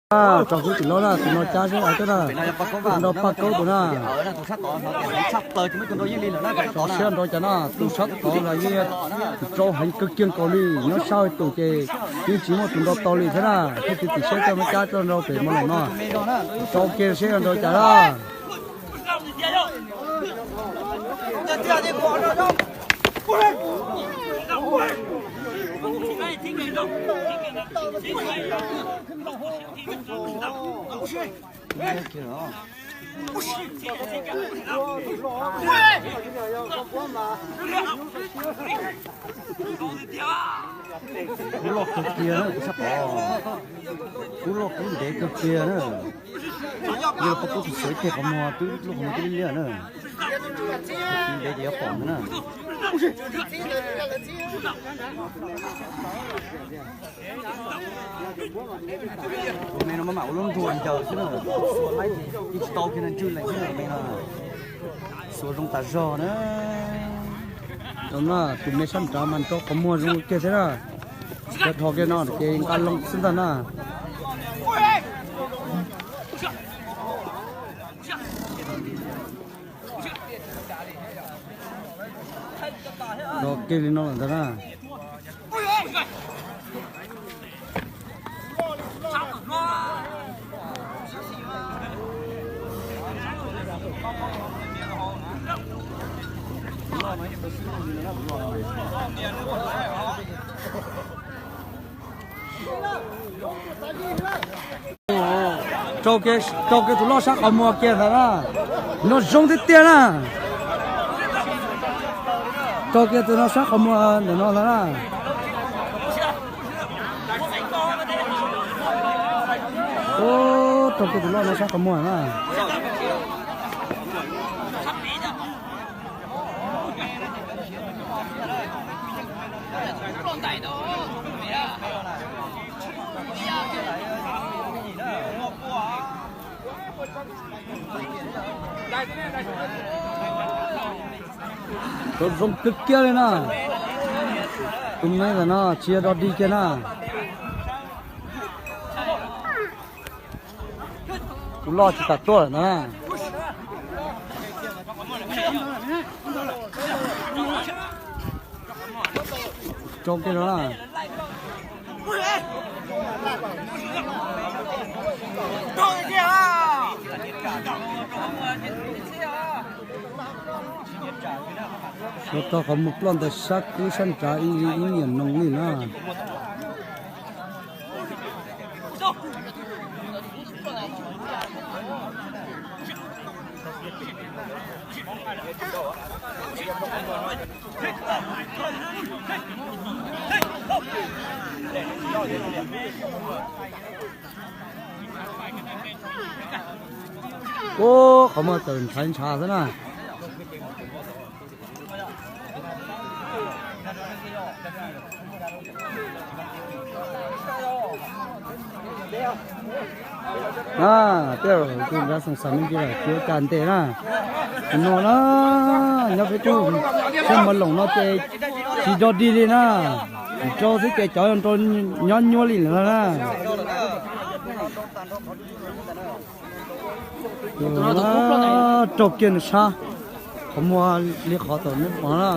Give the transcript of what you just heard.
Tso kuv tim loj na, tus no cab seb hais tias na, nrau Paj Kaub tus na. Tso siab nrau cas na, tus sab tod los yeej rau heev kawg kiag nkaus li, nyob sab tus ces yeej tsis muaj tus nrau tau li thiab na. Thiab tus tim siab coj no cab coj nrau pem mos loos no. Tso kiag seb nrau cas na. Kub loj kawg kiag na, sab tod. Kub loj kub ntev kawg kiag na. Yog Paj Kaub tus xyov ib teg qhov muag twb lub qhov muag twb liab liab na. Ntev ces yuav pom ntag na. Tus me no maj mam ua lub nruas ncaws xwb na, xuas laib ces yeej tsis tau kiag na, ntswj lees xwb na tus me no. Xuas zoo tas zog na. Tus me sab nrad mas nrau qhov muag zoo kiag thiab na. Cov dhos kiag no ces nqa loo xwb ntag na. Dhos kiag li no lawm ntag na. Rau kiag, rau kiag tus loj sab qhov muag kiag ntag na. No zoo tiag tiag na. Rau kiag tus no sab qhov muag ntawm no ntag na. Ub, rau kiag tus loj no sab qhov muag na. Tus zoo kawg kiag li na. Tus me ntawm no tsis yog dog dig kiag na. Tus loj tsis kam tuaj lawm na. Rau kiag no na. Ua tau qhov muag ploj ntawm sab kwb sab nrad ib nyiam noog li na. Ub, qhov muag tawm ntshav ntshav xwb na. Na, tej zaum tus nrad xoo xav me ntsis lawm tsis ua cas ntes na. Tus no na, nyob peb tug thiab mos loos no ces tsis dog dig li na. Nrau xwb ces cov nrau nyob nyuaj li lawm na. Rau kiag nws sab, qhov muag li qhov thaum neb pom na.